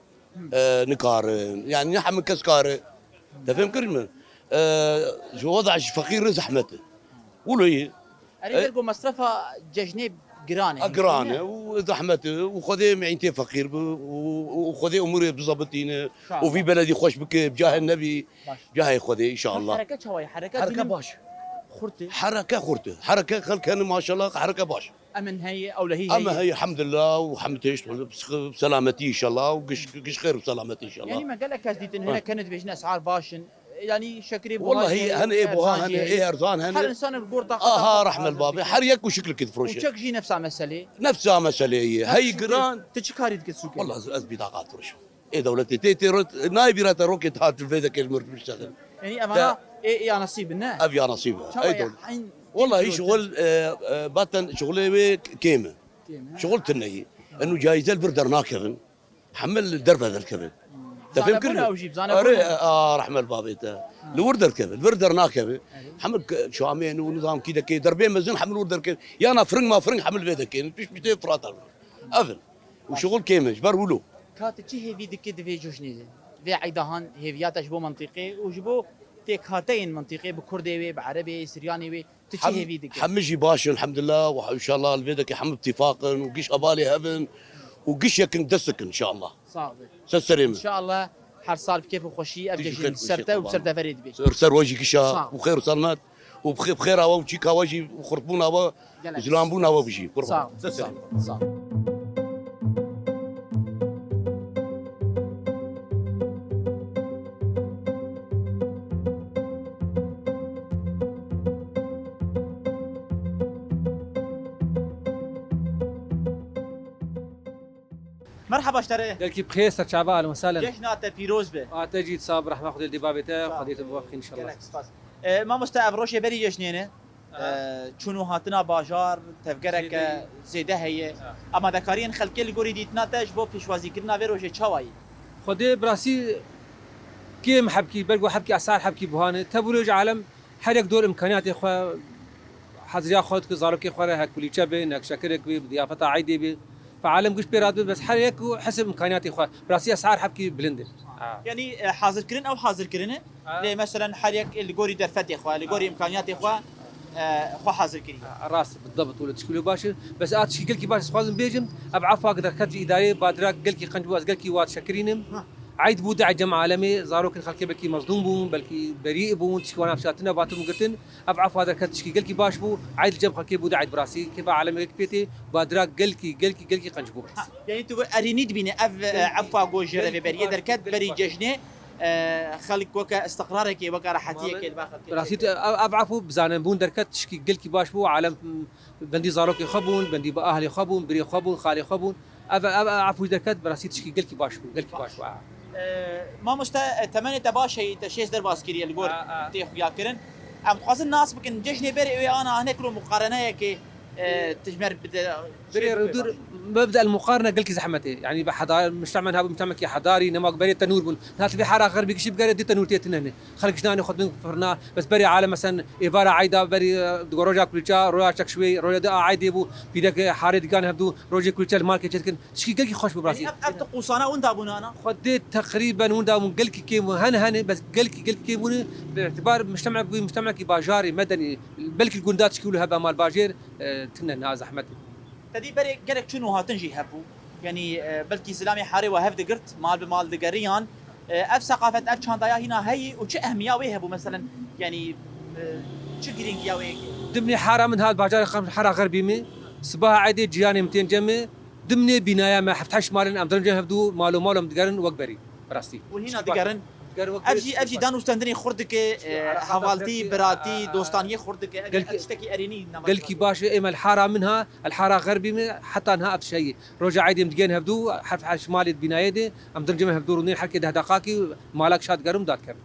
E, nikarin. Yanî ne hemû kes kare. Te fêm kir min? E, ji weda ji feqîr re zehmet e. Wilo yî. Erê, e, ger ku mesrefa cejnê giran e. A, giran e û zehmet e û Xwedê meîntê feqîr bi û, û Xwedê umurê bizabitîne û vî beledî xweş bike, bi cahê nebî, Baş. Cahê Xwedê, înşallah. Hereke çawa ye? Hereke Hereke dînim baş. Xurt e. Hereke xurt e. Hereke xelk hene, maşallah, hereke baş. Emin heye, ewlehî heye. Em heye, elhamdulillah, û hemd hêşt, bi selametî, înşallah, û giş, giş xêr û selametî, înşallah. Yanî me gelek kes dîtin, Ha. hinek hene dibêjin esar baş in. Yanî şekerê buha Wellahî, jî hene ê buha erzan hene, jî ê heye. erzan hene. Her insan bi gor taqa Aha, taqa rehmel hazir babê. dike. Her yek û şikilkî difroşe. Û çek jî nefsa meselê. Nefsa meselê ye. Hey giran. Tu çi karî dike sûkê? Wellahî ez bîtaqa difroşim. Ê dewletê tê, tê ro-, nayê bîra te rokê hat vê de kêl mir biştexin. Yanî evana Ê, ya nesîb ne? Ev ya nesîb e. Çawa Ey ya? Dol. Eyn Wala hî şixul, e, e, baten şixulê wê kêm e. Kêm e. Şixul tune yî. Eno cayîze li vir dernakevin. Hemil li derve derkeve. Te fêm kir? Zanebûn ew jî, zanebûn Erê, ew. A, rehme li bavê te. Li wir derkeve, li vir dernakeve. Hemil k-, şamên û nizam kî deke, derbê mezin hemil wir derkeve. Yana firing ma firing hemil vê deke. Piş piştê Firat ev. Ev in. Û şixul kêm e, ji ber wilo. Ka tu çi hêvî dikî di vê cujnê de? Vê eyda han hêviya te ji bo mentiqê û ji bo têkhateyên mentiqê bi Kurdê wê, bi Erebê, Siryanê wê, tu çi Hem-, hêvî dikî? Hemî jî baş in, elhamdulillah, û înşallah li vê dekê hemî bi tîfaq in û giş hevalê hev in û giş yek in, dest dik in, înşallah. Sağ ol. Ser serê min. Înşallah her sal bi kêf û xweşî ev Tu jî cejin xêr û ser şêx te û bi ser baba. Deverê dibe. Ser, ser we jî gişa Sağ ol. û xêr û selamet û bi xê-, bi xêra we û çîka we jî û xurtbûna we Gelek. Zilam bûna we bijî. Qurban. Sağ ol, sağ ol, sağ ol. Merhaba ji te re. Gelkî bi xêr, serçava, ahlen we sahlen. Cejna te pîroz be. A te jî sax, rehma Xwedê li dê bavê te, Sağ ol. Xwedê te bi we bixîn înşallah. Gelek spas. E, mamoste, ev rojê berî cejnê ne? Aha. E, çûn û hatina bajar, tevgereke Zêde heye. zêde heye. Ha. Amadekariyên xelkê li gorî dîtina te ji bo pêşwazîkirina vê rojê çawa ye? Xwedê bi rastî kêm hebkî, belgo hebkî esar hebkî buhane. Tevû roj alem her yek dor imkaniyatê xwe, heziriya xwe dike, zarokê xwe re hek kulîçe be, nek şekirek be, diyafeta eydê be. Fe alem giş pê radibe, bes her yek û hesib imkaniyatê xwe. Bi rastî esar hebkî bilind e. Ha. Yanî, e, hazirkirin ew hazirkirin e. Ha. Lê meselen her yek li gorî derfetê xwe, li gorî Ha. imkaniyatê xwe, e, xwe hazir kiriye. Ha, rast, bidabit wele tişkî wilo baş e. Bes a tişkî gelkî baş ez dixwazim bêjim, ev efwa ki derket ji îdareyê badira gelkî qenc bû, ez gelkî wa dişekirînim. Ha. Eyd bû, di cem alemê, zarokên xelkê belkî mezlûm bûn, belkî berî bûn, tişkî wan hevşatine batin û girtin. Ev efwa derket tişkî gelkî baş bû, eyd li cem xelkê bû, di eyd bi rastî kêfa alemê gelkî pê tê, badira gelkî, gelkî, gelkî qenc bû. Ha, yanî tu erînî dibînî ev, e, Gelkî efwa ku ji baş, rêveberiyê gelkî baş, derket gelkî berî baş. cejnê, e, xelk weke istiqrarekê, weke rehetiyekê li ba xelkê Bi rastî tê. ev, ev efû bi zanebûn derket tişkî gelkî baş bû, alem, m, bendî zarokê xwe bûn, bendî bi ahlê xwe bûn, birê xwe bûn, xalê xwe bûn. Ev, ev, ev efû derket bi rastî tişkî gelkî baş bû, gelkî baş bû. E, mamoste, e, temenê te baş heye, te şêst derbas kiriye li gor Ha, ha. tê xuya kirin. Em dixwazin nas bikin, cejnê berê wê ana hinek ro muqareneyekê, e, tu ji me re bide. Berê Rûdûr, mebda el muqarene gelkî zehmet e. Yanî bi hedar-, mujtema niha bû mujtemekî hedarî, nema ku berê tenûr bûn. Niha tu vê hera xerbî gişî bigere dî tenûr tê tune ne. Xelk jinanê xwe dibin firna. Bes berê alem, mesen, êvara eyda berî, e, di roja kulîça, roja çekşwê, roja di a eydê bû. Pîrek harê digan hevdû, rojê kulîça li malkê çêdikin. Tişkî gelkî xweş bû bi rastî. Yanî ev, ev tu qûsana winda bûn ana? Xwedê teqrîben winda bûn, gelkî kêm bûn, hene hene, bes gelkî, gelkî kêm bûn, bi îtibar mujtemek bû, mujtemekî bajarê, medenî, belkî li gunda tişkî wilo hebe, mal bajêr, e, tune niha zehmet e. Te dî berê gelek çûn û hatin jî hebû. Yanî, e, belkî zilamê harê we hev digirt, mal bi mal digeriyan. E, ev seqafet, ev çandaya hîna heyî û çi ehmiya wê hebû, meselen, yanî, e, çi girîngiya wê heye? Dimnê hara min hat bajarê xem hera xerbî me. Sibaha eydê cîranê min tên cem me. Dimnê bînaya me heft heşt mal in, em dirin cem hevdû, mal û mal em digerin wek berî. Bi rastî. Û hîna digerin. Digerin wek Ev berî, jî, ev jî dan û stendinê xurt dike, e, hevaltî, biratî, dostaniyê xurt dike. Ev, Gelkî, ev tiştekî erênî nema gelkî baş e, êm el hara min ha, el hara xerbî me, heta niha ev tişt heye. Roja eydê em digên hevdû, heft heşt malê di bînayê de, em dirin cem hevdû rûnên herkê deh deqakî malek şa digerin û dadikerin.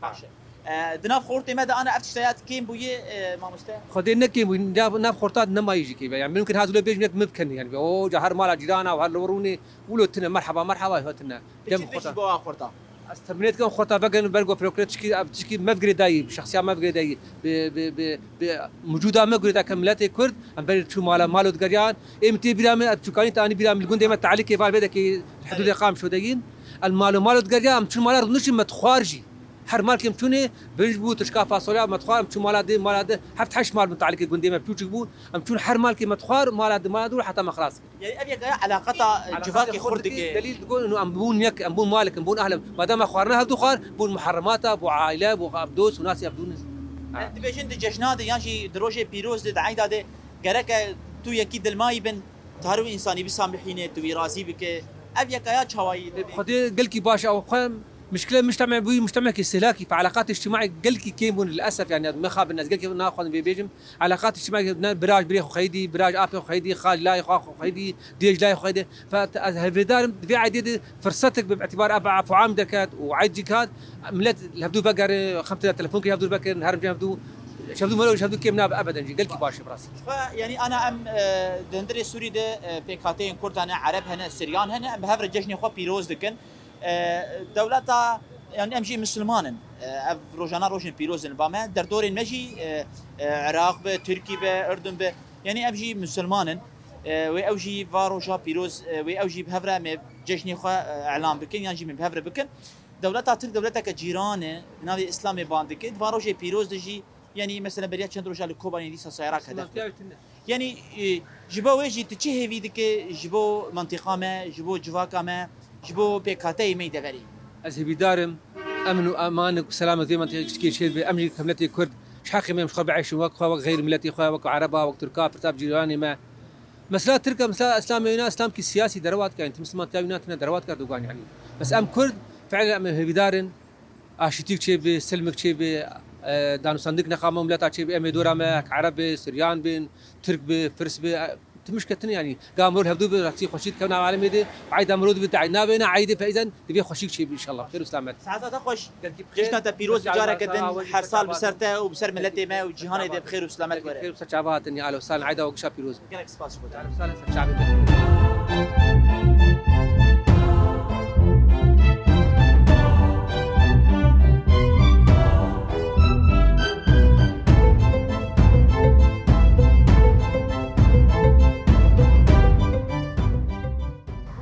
Baş e. E, di nav xortê me de ana ev tişteya kêm bûye, e, mamoste? Xwedê ne kêm bûye, nav, nav xorta nemayî jî kêm e. Yani mümkün hazûle bêjim yek mimkun e. Yani o ca her mala cîrana û her li rûnê wilo tine merheba, merheba, hatine. Dem xorta. Bo a xorta. Ez temnêt kem xorta vegerin ber go folklor tişkî, ev tişkî mev girêdayî, şexsiya mev girêdayî, bi, bi, bi, bi mucuda mev girêda ke miletê Kurd, em berê çû mala, malo digeriyan. Êm tê bîra me, ev çûkanî te anî bîra me, li gundê me Tealîkê var vê dekê hududê Qamşo de yin. El malo, malo digeriyan, em çûn mala rûnişî me dixwar jî. Her malkê em çûnê, birinc bû, tişka fasolya me dixwar, em çûn mala dê, mala dê, heft heşt mal min Tealîkê gundê me piçûçik bû. Em çûn her malkê me dixwar, mala dê, mala dê, heta me xilas kir. Yani ev yekaya elaqeta civakê xurt dike. Delîl digo, ino em bûn yek, em bûn malik, em bûn ahlem. Madem me xwarina hevdu xwar, bûn muharremata, bû aile, bû dost û nasî ev dûn. Ha. Dibêjin di cejna de yan jî di rojê pîroz de, di eyda de gereke tu yekî dilmayî bin, tu her wî însanî bisamihîne, tu wî razî bike. Ev yekaya çawayî dibê? Xwedê gelkî baş e, ew xwe Mişkile mujteme bûyî mujtemekî îstîhlakî, fe eleqat îctimaî gelkî kêm bûn lilesef, yanî ez mixabin ez gelkî naxwazim vê bêjim. Eleqat îctimaî ne biraj birê xwe xweyî dî, biraj apê xwe xweyî dî, xal layê xwe xweyî dî, dêj layê xwe xweyî dî. Fe ez hêvîdar im di vê eydê de firsetek bi îtîbar ev efuam derket û eyd jî kat, milet li hevdû vegere, xem têne telefonkirî hevdû vekirin, herim cem hevdû, ji hevdû mero ji hevdû kêm nabe ebeden jî. Gelkî baş e bi rastî. Fe, yanî ana em, e, di hundirê Sûrî de, e, pêkhateyên Kurd hene, Ereb hene, Siryan hene, em bi hev re cejnê xwe pîroz dikin. E, dewleta, yanî em jî misilman in. E, ev rojana rojên pîroz in ba me. Derdorên me jî, e, e, Iraq be, Tirkî be, Urdun be. Yanî ev jî misilman in. E, wê ew jî va roja pîroz, e, wê ew jî bi hev re me cejnê xwe, e, elan bikin, yan jî me bi hev re bikin. Dewleta Tirk dewleteke cîran e, bi navê Îslamê ban dike. Di van rojê pîroz de jî Yanî mesela beriya çend roja li Kobanê dîsa seyarak hedef bû. Yanî, e, ji bo wê jî tu çi hêvî dike ji bo mentiqa me, ji bo civaka me, ji bo pêkhateyê me yê deverê? Ez hêvîdar im, emn û eman û selamet vê mentiqê çê dibe. Em jî wek miletê Kurd ji heqê me em ji xwe bieyşin wek xwe, wek xeyrî miletê xwe, wek Ereba, wek Tirka, pirsa bi cîranê me. Mesela Tirk e, mesela Îslamê wîna, Îslamkî siyasî derewa dike, yanî tu Misliman tiya wîna tune derewa dikar dogan yanî. Bes em Kurd, fiilen em hêvîdar in. Aşîtîk çêbe, silmik çêbe, e, danûstandineke nexwe me û mileta çêbe, em ê dora me, hek Ereb be, Siryan bin, Tirk be, Firs be, e, tu mişkil tune yanî. Ga mirov hevdû be, rastî xweşî dikevin nav alemê de, eyda mirov dibe, te eyd nabêne, eydê feyzen, divê xweşîk çêbe înşallah, bi xêr û selamet. Saeta te xweş. Gelkî bi xêr. Cejna te pîroz, bi careke din, her sal bi ser te û bi ser miletê me û cîhanê de bi xêr û selamet were. Gelkî bi xêr û ser çavan hatin, ya alo, sal eyda we gişa pîroz be. Gelek spas ji bo te. Sal ser çavê te.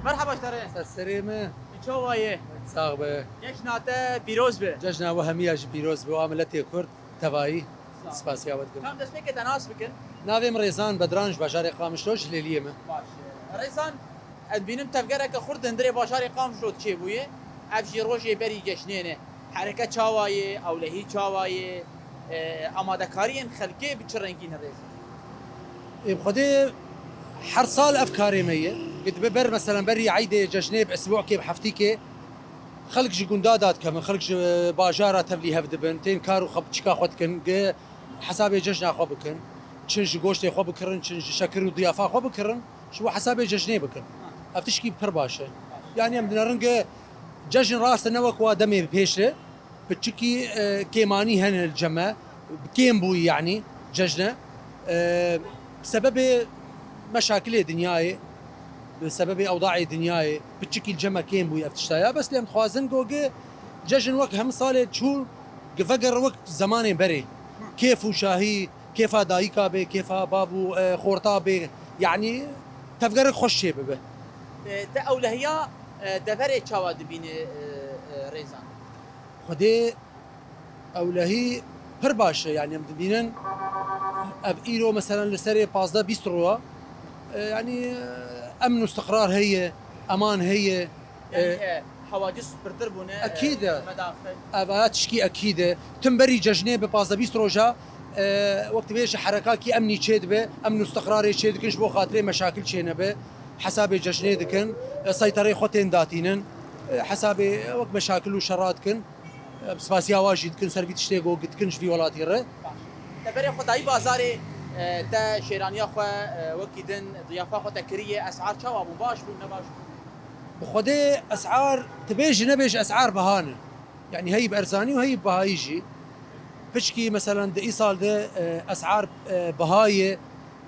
Merhaba ji te re. Ser serê me. Çawa ye? Sax be. Cejna te pîroz be. Cejna we hemiya jî pîroz be. Wa miletê Kurd. Tevayî spasiya we dikim. Tam destpêkê te nas bikin. Navê min Rêzan Bedran, ji bajarê Qamişlo, ji Lêliyê me. Baş e. Rêzan, ez dibînim tevgereke xurt di hundirê bajarê Qamişlo çêbûye. Ev jî rojê berî cejnê ne. Hereke çawa ye, ewlehî çawa ye, e, amadekariyên xelkê bi çi rengî ne Rêzan? Ê, bi Xwedê her sal ev karê me ye. Dibe ber, meselen, berî eydê cejnê bi esbûkê, bi heftîkê, Xelk ji gunda dadikevin, xelk ji bajara tevlî hev dibin, tên kar û xwe, çika xwe dikin, gi hesabê cejna xwe bikin, çin ji goştê xwe bikirin, çin ji şekir û diyafa xwe bikirin, ji bo hesabê cejnê bikin. Ev tişkî pir baş e. Yanî em dinerin gi cejn rast e, ne wek wa demê pêş re, piçikî, e, kêmanî hene li cem me, kêm bûyî yanî cejne. E, bi sebebê meşakilê dinyayê, bi sebebê ewdaê dinyayê, piçikî li cem me kêm bûyî ev tişta ya. Bes lê em dixwazin go gi cejn wek hemî salê çû, gi veger wek zemanên berê. Kêf û şahî, kêfa dayika bê, kêfa bav û, e, xorta bê. Yanî tevgerek xweş çê bibe. E, te ewlehiya, e, deverê çawa dibîne, e, e, Rêzan? Xwedê ewlehî pir baş e. Yanî em dibînin ev îro meselen li serê pazdeh bîst roya, e, yanî, e, emn û istiqrar heye, eman heye. Yanî, e, e, hewacis pirtir bûne, e, ekîd e. Medaxil. Ev a tişkî ekîd e. Tim berî cejnê bi pazdeh bîst roja, e, wek dibêje herekakî emnî çêdibe, emn û istiqrarê çêdikin ji bo xatirê meşakil çênebe. Hesabê cejnê dikin, e, seyterê xwe tên datînin, e, hesabê wek meşakil û şera dikin. Em spasiya wan jî dikin ser vî tiştê ku dikin ji vî welatî re. Baş. Te berê xwe dayî bazarê, e, te şêraniya xwe, e, wekî din diyafa xwe te kiriye, esar çawa bûn? Baş bûn, ne baş bûn? Bi Xwedê esar, tu bêj nebêj esar biha ne. Yanî heyî bi erzanî û heyî bi bihayî jî. Piçkî meselen di îsal de, e, esar, e, biha ye.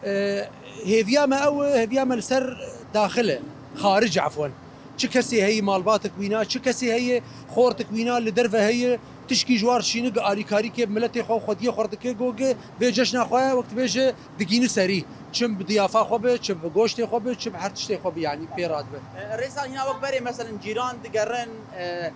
E, hêviya me ew e, hêviya me li ser daxil e, xaric efwen. Çi kesê heye malbatek wîna, çi kesê heye xortek wîna li derve heye, tişkî ji war dişîne gi alîkarî ke bi miletê xwe û xwediyê xwe dike, go gi vê cejna xwe wek dibêje digîni serî. Çi bi diyafa xwe be, çi bi goştê xwe be, çi bi her tiştê xwe be, yanî pê radibe. E, Rêzan, hîna wek berê, meselen, cîran digerin, e, e,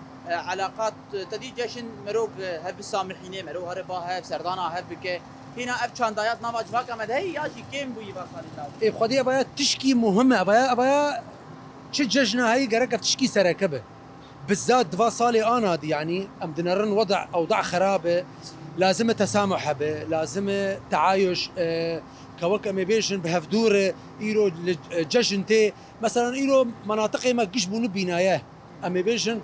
eleqat, te dî cejn merok, e, hev bisamihîne, merok here ba hev, serdana hev bike. Hîna ev çandayat nava civaka me de heye ya jî kêm bûyî va salî dawî? Ê, bi Xwedê evaya tişkî muhim e, evaya, evaya çi cejna heye gerek ev tişkî sereke be. Bizzat di va salê ana de, yanî em dinerin weda, ewda xerab e, lazim e tesamuh hebe, lazim e teayuş, e, ke wek em ê bêjin bi hevdû re, îro li, e, cejn tê. Meselen îro menatiqê me giş bûne bînaye. Em ê bêjin,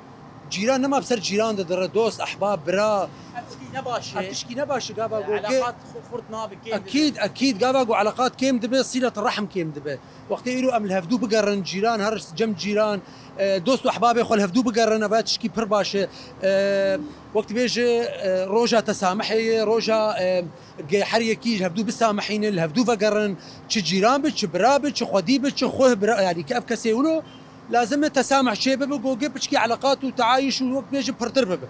Cîran nema bi ser cîran de dire, dost, ehbab, bira. Ev tişkî ne baş e. Ev tişkî ne baş e, gava E, go ge- eleqat xu-, xurt nabe, kêm dibe. Ekîd, ekîd, gava go eleqat kêm dibe, sîlet rehm kêm dibe. Wextê îro em li hevdû bigerin, cîran, her cem cîran, e, dost û ehbabê xwe li hevdû bigerin, eva tişkî pir baş e. E, wek dibêje, e, roja tesamihê ye, roja, e, ge-, her yekî ji hevdû bisamihînin, li hevdû vegerin, çi cîran bi, çi bira bi, çi xwedî bi, çi xweh bira, yanî ki ev kesê wilo lazim e tesamih çê bibe, go ge piçkî eleqat û teayîş û wek bêjin pirtir bibe.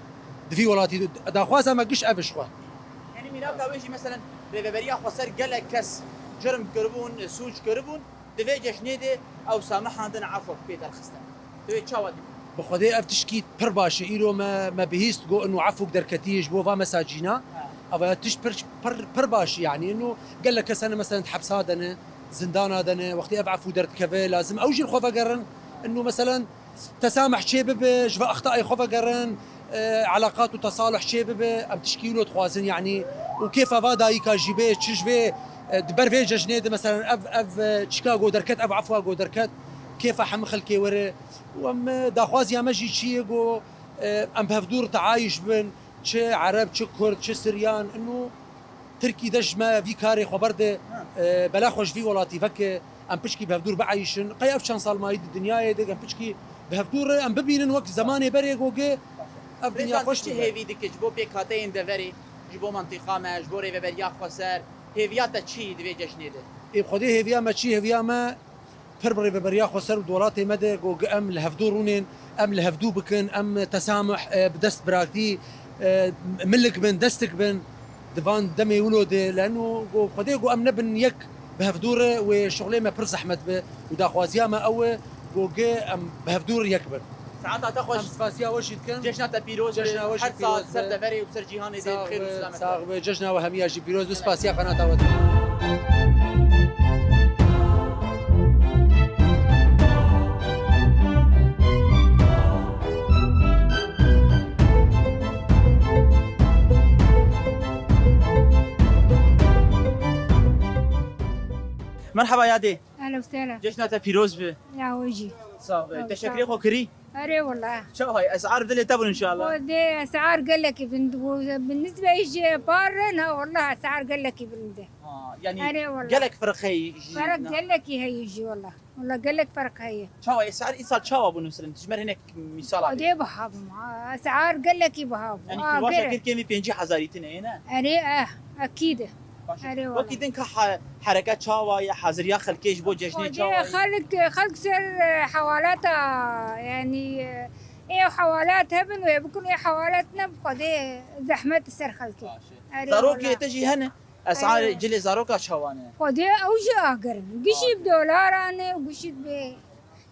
Di vî welatî de daxwaza me giş ev e ji xwe. Yanî mîraka wê jî, meselen, Rêveberiya Xweser gelek kes cirm kiribûn, sûc kiribûn, di vê cejnê de ew samihandin, efwek pê derxistin. Tu wê çawa dibînî? Bi Xwedê ev tişkî pir baş e. Îro me, me bihîst, got, inu efûk derketiye ji bo va mesacîna. Ha. Eva ya tişt pir, pir, pir baş e, yanî inu gelek kes hene, meselen, di hepsa de ne, zindana de ne, wextê ev efû derdikeve, lazim ew jî li xwe vegerin. Inu, meselen, tesamih çê bibe, ji va extayê xwe vegerin, e, eleqat û tesalih çê bibe, em tişkî wilo dixwazin, yanî, û kêfa va dayika jî bê, çi ji vê, e, di ber vê cejnê de, meselen, ev, ev, e, çika go derket, ev efwa go derket, kêfa hemî xelkê were. Û em, e, daxwaziya me jî çi ye, go, e, em bi hevdû re teayîş bin, çi Ereb, çi Kurd, çi Siryan, inu Tirkî de ji me vî karê xwe berde, Ha. e, bela xwe ji vî welatî veke, em piçkî bi hevdû re bieyîşin. Qey ev çend sal mayî di dinyayê de, em piçkî bi hevdû re em bibînin wek zemanê berê, go ge ev dinya Rêzan, xweş çi bibe. Hêvî dike ji bo pêkhateyên deverê, ji bo mentiqa me, ji bo Rêveberiya Xweser, hêviya te çi yî di vê cejnê de? Ê Xwedê, hêviya me çi? Hêviya me pir bi Rêveberiya Xweser û di welatê me de, go ge em li hevdû rûnên, em li hevdû bikin, em tesamih, e, bi dest birakî, e, milik bin, destik bin, di van demê wilo de, leno go Xwedê go em nebin yek bi hevdû re, wê şixulê me pir zehmet be û daxwaziya me ew e, go ge em bi hevdû re yek bin. Saeta te xweş. Em spasiya we jî dikin. Cejna te pîroz be. Cejna we jî pîroz be. Her sal ser deverê û ser cîhanê de bi xêr û silamet be. Sax be. Cejna we hemiya jî pîroz be. Spasiya qenata we dikim. Merhaba yadê. Ehlen we sehlen. Cejna te pîroz be. Ya we jî. Sax be. Sağ ol, te şekerê xwe kirî? Erê wela. Çawa ye? Esar dilê te bûn inşallah. Xwedê esar gelekî bilind bû. Bi nisbeyê ji par re, na wela esar gelekî bilind e. Ha, yanî Erê wela. Gelek ferq heye jî. Ferq gelekî heye jî wela. Wela gelek ferq heye. Çawa ye? Esar îsal çawa bûn, mesela? Tu ji me re hinek mîsal bidî. Xwedê biha bûn. Ha, esar gelekî biha bûn. Yanî Ha, tu baş gere. Kir kêmî pêncî hezarî tine ye, ne? Erê, eh, ekîd e. Baş e. Erê wela. Wekî din ka ha-, hereke çawa ye, haziriya xelkê ji bo cejnê Xwedê çawa ye? Xelk, xelk ser, e, hewalata, yanî, e, ê hewalat hebin wê bikin, ê hewalat ne bi Xwedê zehmet ser xelkê. Baş e. Erê Zarokê wela. Te jî hene? Esarê Erê. Cilê zaroka çawa ne? Xwedê ew jî agir in. Gişî bi dolaran e, gişî bi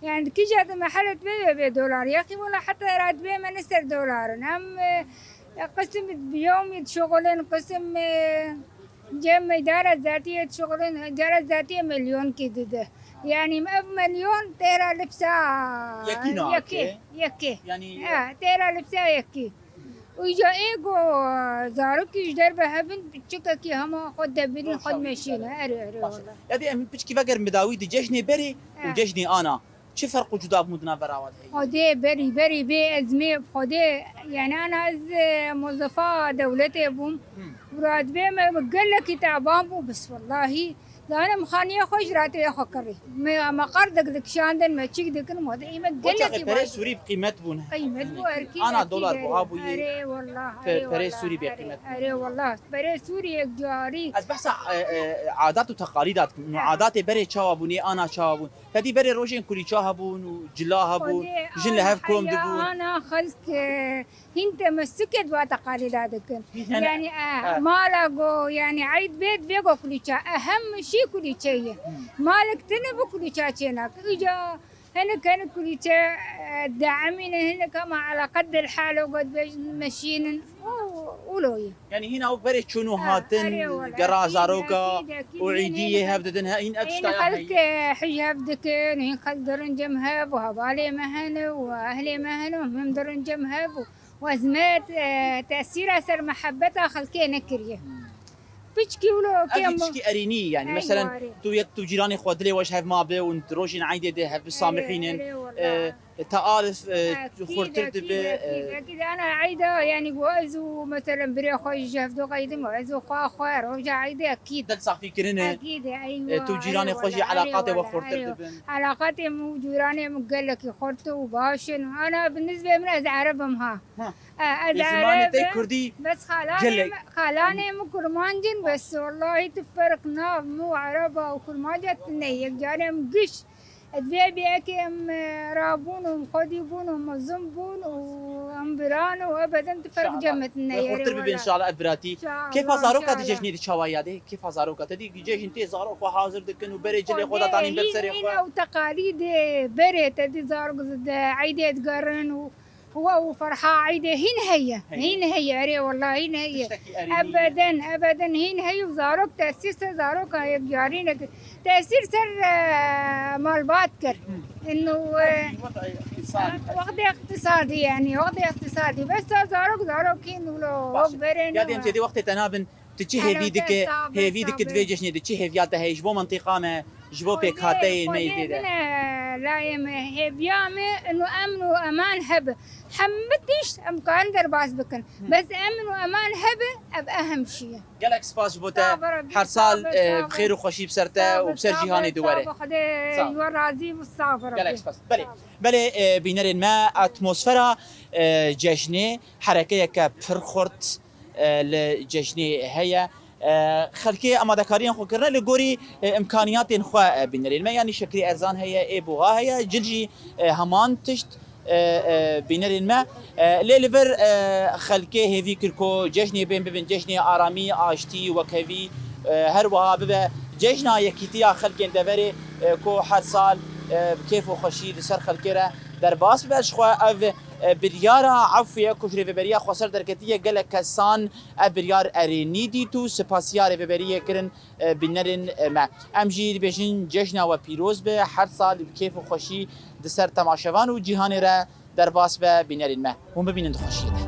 Yani kîja di mehelê dibê wê bê dolar. Yexî wela heta era dibê me ne ser dolar in. Em, e, qisim bi yewmî dişuxulin, qisim, e, cem îdara zatiyê dişuxulin, îdara zatiyê milyonkî dide. Yani ev milyon têra lipsa Yekî nake. Yekê, yekê. Yani Ha, têra lipsa yekî. Û îca ê ku zarokî ji derve hebin, çikekî hema xwe debirîn, xwe dimeşîne. Erê, erê, Baş e. Wela. Ya dê em piçkî vegerin bi dawî di cejnê berê û Eh. Cejnê ana. Çi ferq û cuda bûn di navbera wan de heye? Xwedê berî, berî bê ez mê Xwedê, yani ana ez, e, mozefa dewletê bûm. Hmm. Û radibê me gelekî taban bû, bes wellahî. Zanim xaniye xwe ji ratê xwe kirî. Me, me qerdek dikişandin, me çîk dikin, me de îme Bo çaxê gelekî perê baş. Sûrî bi qîmet bûn. Qîmet bû, erkî, Ana erkî dolar de. Buha bûyî. Erê wallah, Pe-, erê perê wallah, Sûrî bê erê, qîmet bûn. Erê wallah, perê Sûrî yek carî. Ez behsa, e, e, adat û teqalîda dikim. Û Ha. Adatê berê çawa bûn, ê ana çawa bûn? Tedî berê rojên kulîça hebûn û cila hebûn, Xwedê jin li hev ana kom heya, dibûn. Ana xelk, e, Hîn temesûkê di wa teqalîda dikin. Hîn hene. Yani, eh, Eh. Mala go, yani eyd bê divê go kulîça. Ehem şî kulîçe ye. Hmm. Malek tine bi kulîça çênak. Îca hinek, hinek kulîçe, eh, daimîne, hinek ama ala qeddel halo go dibêjin meşînin. Û, û lo ye. Yani hîna wek berê çûn û Eh, hatin, erê wala, gera ekîd, zaroka ekîd, ekîd, û hîn, îdî hîn, yê hev didin, he, hîn ev hîn tişta ya xelk, heye. Eh, hij hev dikin, hîn xelk dirin cem hev û hevalê me hene û ehlê me hene û him dirin cem hev û Wezmet, e, tesîra ser mehebeta xelkê nekiriye. Hmm. Piçkî wilo Ev kêm jî tişkî erênî, yani, Ey, meselen, warê. Tu yek, tu cîranê xwe dilê we ji hev mabe û di rojên eydê de hev bisamihînin. Erê, erê, E, wala. Tealif e, xurtir dibe. Ekîd, ana eyda, yanî ku ez û, meselen, birê xwe jî ji hevdû qeydime, ez û xwe xwe roja eydê ekîd. Dil safî kirine. Ekîd, eywa. E, tu cîranê xwe jî elaqatê we xurtir dibin. Elaqatê min û cîranê min gelekî xurt û baş in. Ana bi nisbê min ez ereb im ha. E, ez ereb im. Zimanê te kurdî. Bes xalanê min, xalanê min kurmanc in, bes wellahî tu ferq nav min û ereba û kurmanca tune ye. Yek carê min giş. Divê biyekê em, e, rabûn û em xwedî bûn û mezin bûn û em biran û ebeden tu ferq cemet neyerê. Xurtir bibe inşallah ev biratî. Kêfa zaroka di cejnê di çawa yadê? Kêfa zaroka te dî cejn tê zarok xwe hazir dikin û berê cilê xwe datanîn ber serê xwe. Îna û teqalîdê berê te dî zarok di eydê digerin û Wa û ferha eydê hîn heye. Hîn heye, erê wellahî hîn heye. Ebeden, ebeden hîn heye û zarok tesîr ser zaroka yek carînek tesîr ser, e, malbat kir. Ino, e, wextê iqtisadî yanî, wextê iqtisadî. Bes ta zarok, zarok hîn wilo wek berê. Ya dêm têdî wextê te nabin. Tu çi hêvî dike, hêvî dike di vê cejnê de çi hêviya te heye ji bo mintîqa me, ji bo pêkhateyên me yê dê de? Layê me hêviya me ino emn û eman hebe. Hemî tişt em karin derbas bikin. Bes emn û eman hebe, ev ehem şiye. Gelek spas ji bo te. Her sal e, bi xêr û xweşî bi ser te û bi ser cîhanê de were. Xwedê ji we razî û sax be. Gelek spas. Belê. Belê e, bînerên me, atmosfera e, cejnê herekeyeke pir xurt e, li cejnê heye. E, xelkê amadekariyên xwe kirine li gorî e, imkaniyatên xwe e, bînerên me. Yanî şekirê erzan heye, ê buxa heye, cil jî e, heman tişt e, e, bînerên me. E, lê li vir e, xelkê hêvî kir ku cejnê bên bibin cejnê aramî, aştî, wekhevî, e, her wiha bibe cejna yekîtiya xelkên deverê e, ku her sal e, bi kêf û xweşî li ser xelkê re derbas bibe. Ji xwe ev e, biryara efû ye ku ji Rêveberiya Xweser derketiye, gelek kesan ev biryar erênî dît û spasiya Rêveberiyê kirin e, bînerên e, me. Em jî dibêjin cejna we pîroz be, her sal bi kêf û xweşî di ser temaşevan û cîhanê re derbas be bînerên me. Hûn bimînin di xweşiyê de.